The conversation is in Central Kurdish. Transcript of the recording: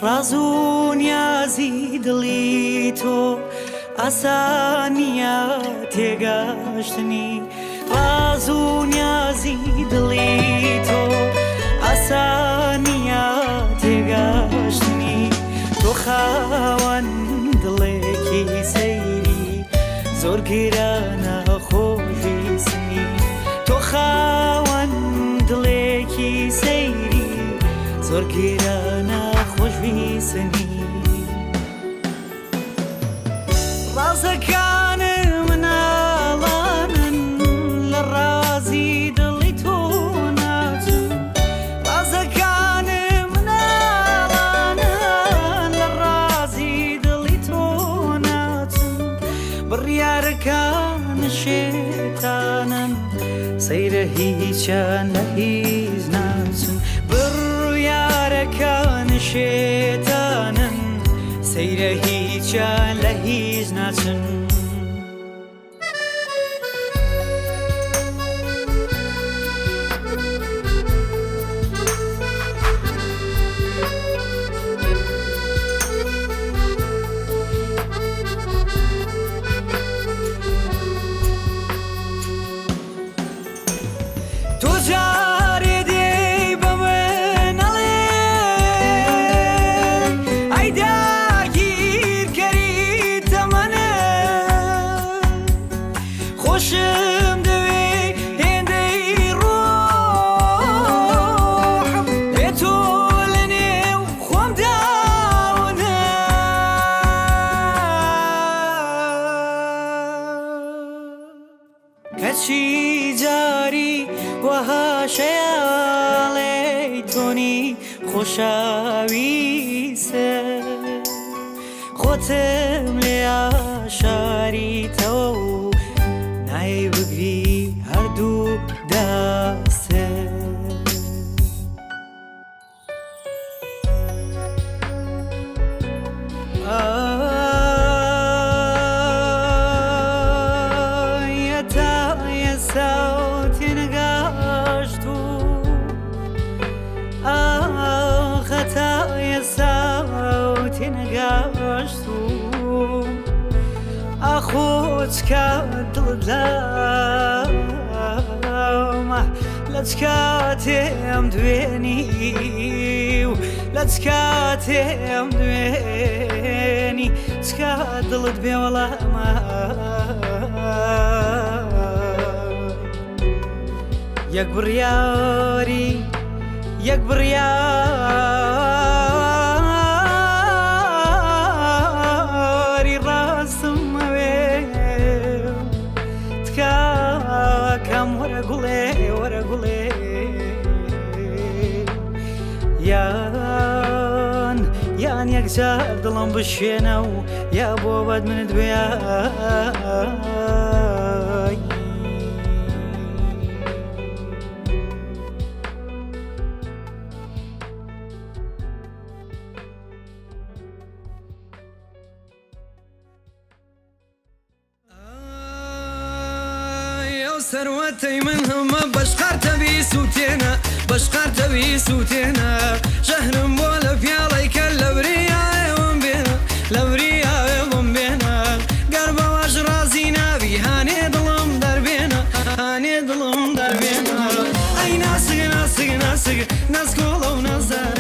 ڕاز و نیازی دڵی تۆ ئاسان نییە تێگەشتنی ڕاز و نیازی دڵی تۆ ئاسان نییە تێگەشتنی تۆ خاوەن دڵێکی سەیری زۆر گرانە خۆشویستنی تۆ خاوەن دڵێکی سەیری زۆر گرانە خۆشویستنی ڕازەکانم مناڵانن لە ڕازی دڵی تۆ ناچن ڕازەکانم مناڵانن لە ڕازی دڵی تۆ ناچن بڕیارەکان شێتانن سەیرە هیچیان لە هیچ ناچن بڕیارەکان شێتانن سەیرە هیچیان لە هیچ ناچن. تۆ جارێ دێی بە من ئەڵێ ئەی داگیرکەری تەمەنم خۆشم دەوێ هێندەی ڕۆحم بێ تۆ لە نێو خۆم داونە. کەچی جاری وەها شەیاڵێی تۆنی خۆشاویستە خۆتم لێ ئاشاریتەوە و نایەی بگری هەردوو دەستت. لە چ کاتێم دوێنی و لە چ کاتێم دوێنی چ کات دڵت بێ وەڵامە یەک بڕیاری یەک بڕیاری ڕاستم ئەوێ تکاکەم وەرە گوڵێ وەرە گوڵێ یان یان یەکجار دڵم بشێنە و یا بۆ بەد منت بێ. ئەو سەروەتەی من هەمە بەشقارتە بیسووتێنە بەشقارتە بیسووتێنە ژەهرم بۆ لە پیاڵەی کە لە بریاوم بێنە لە بریاوم بێنە گەر بەوەش ڕازی نابی هانێ دڵم دەربێنە هانێ دڵم دەربێنە ئەی ناسک ناسک ناسک ناسکۆڵە و نازدارە.